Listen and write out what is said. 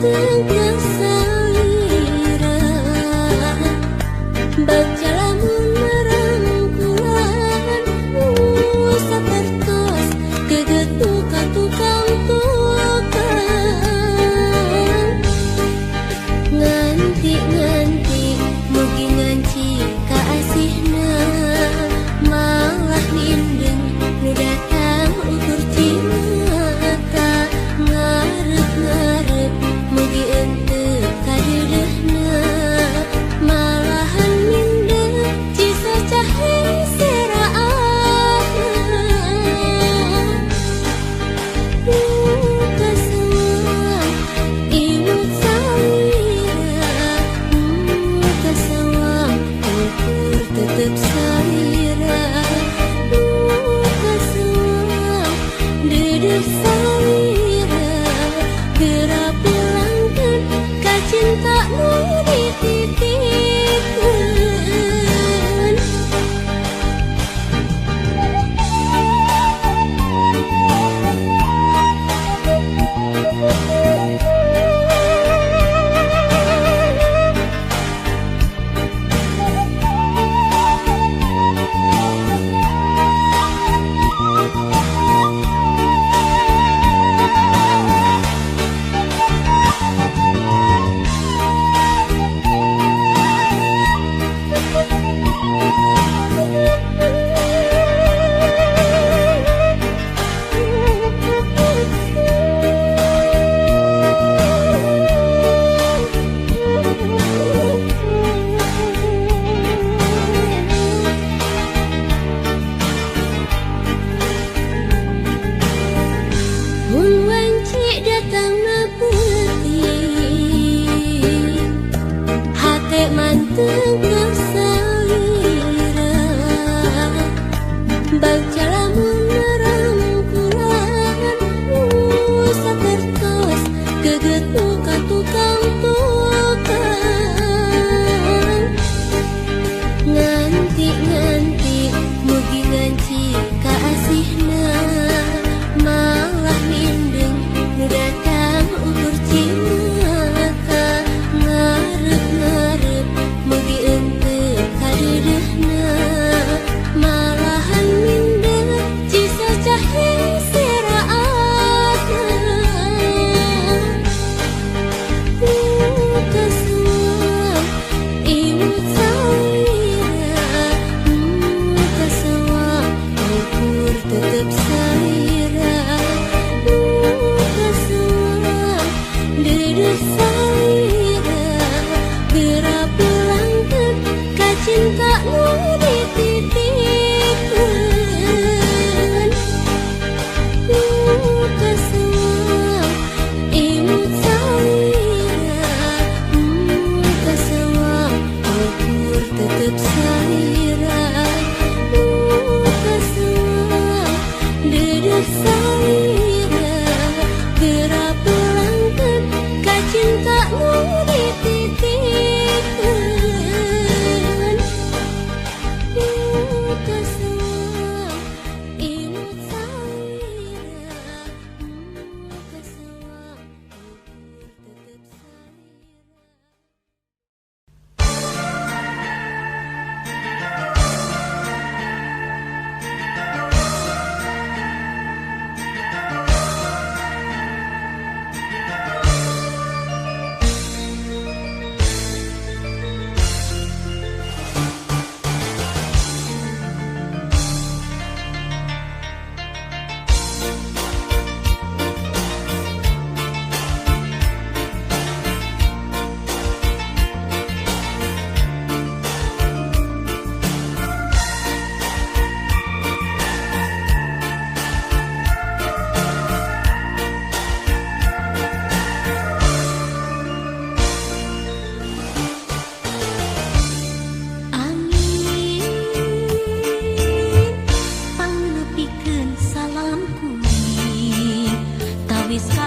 manteng ka salira Bagja lamun merangkulan sapertos gegetu ka tukang tukang Nganti-nganti mugi nganci ka asihna malah mindeng nu datang ukur cimata ngarep-ngarep mugi henteu kadeudeuhna malahan mindeng cisacah seraatna Nu kasawang imut salira Nu kasawang ukur tetep salira Nu kasawang deudeuh salira Geura pulangkeun ka cinta nu dititipkeun Mun wanci datangna peuting Hate manteng ka salira Bagja lamun merangkulan sapertos gegetu ka tukang tukang Nganti-nganti mugi nganci ka asihna malah mindeng nu datang ukur cimata ngarep-ngarep mugi henteu kadeudeuhna malahan mindeng cisacah seraatna Nu kasawang imut salira Nu kasawang ukur tetep salira Nu kasawang deudeuh salira Geura pulangkeun ka cinta nu dititipkeun Nu kasawang imut salira Nu kasawang ukur tetep salira Nu kasawang deudeuh salira Geura pulangkeun ka cinta nu dititipkeun Nu kasawang imut salira Nu kasawang ukur tetep salira Amin pangnepikeun salam kuring tawis ka